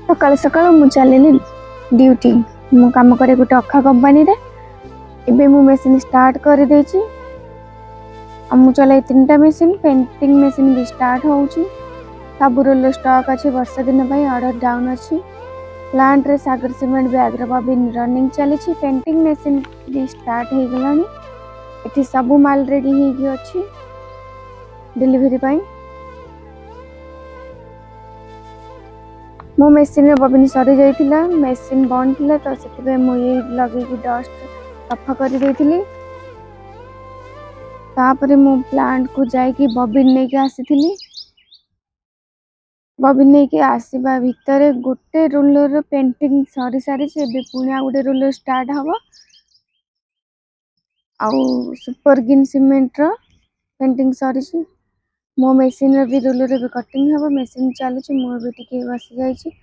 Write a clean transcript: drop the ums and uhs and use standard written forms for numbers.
ସକାଳୁ ସକାଳୁ ମୁଁ ଚାଲିଲି ଡ୍ୟୁଟି। ମୁଁ କାମ କରେ ଗୋଟେ ଅଖା କମ୍ପାନୀରେ। ଏବେ ମୁଁ ମେସିନ୍ ଷ୍ଟାର୍ଟ କରିଦେଇଛି ଆଉ ମୁଁ ଚଲାଏ 3ଟା ମେସିନ୍। ପେଣ୍ଟିଂ ମେସିନ୍ ବି ଷ୍ଟାର୍ଟ ହେଉଛି। ସବୁ ରୋଲର ଷ୍ଟକ୍ ଅଛି, ବର୍ଷା ଦିନ ପାଇଁ ଅର୍ଡ଼ର ଡାଉନ୍ ଅଛି। ପ୍ଲାଣ୍ଟରେ ସାଗର ସିମେଣ୍ଟ ବ୍ୟାଗ୍ର ବବିନ୍ ରନିଂ ଚାଲିଛି। ପେଣ୍ଟିଂ ମେସିନ୍ ବି ଷ୍ଟାର୍ଟ ହେଇଗଲାଣି। ଏଠି ସବୁ ମାଲ ରେଡ଼ି ହେଇକି ଅଛି ଡେଲିଭରି ପାଇଁ। ମୋ ମେସିନ୍ର ବବିନ୍ ସରିଯାଇଥିଲା, ମେସିନ୍ ବନ୍ଦ ଥିଲା, ତ ସେଥିପାଇଁ ମୁଁ ଏଇ ଲଗେଇକି ଡଷ୍ଟ ସଫା କରିଦେଇଥିଲି। ତାପରେ ମୁଁ ପ୍ଲାଣ୍ଟକୁ ଯାଇକି ବବିନ୍ ନେଇକି ଆସିଥିଲି। ବବିନ୍ ନେଇକି ଆସିବା ଭିତରେ ଗୋଟେ ରୋଲରର ପେଣ୍ଟିଂ ସରି ସାରିଛି। ଏବେ ପୁଣି ଆଉ ଗୋଟେ ରୋଲର ଷ୍ଟାର୍ଟ ହେବ। ଆଉ ସୁପର ଗ୍ରୀନ୍ ସିମେଣ୍ଟର ପେଣ୍ଟିଂ ସରିଛି। ମୋ ମେସିନ୍ର ବି ରୋଲର ଏବେ କଟିଂ ହେବ। ମେସିନ୍ ଚାଲୁଛି, ମୁଁ ଏବେ ଟିକେ ବସିଯାଇଛି।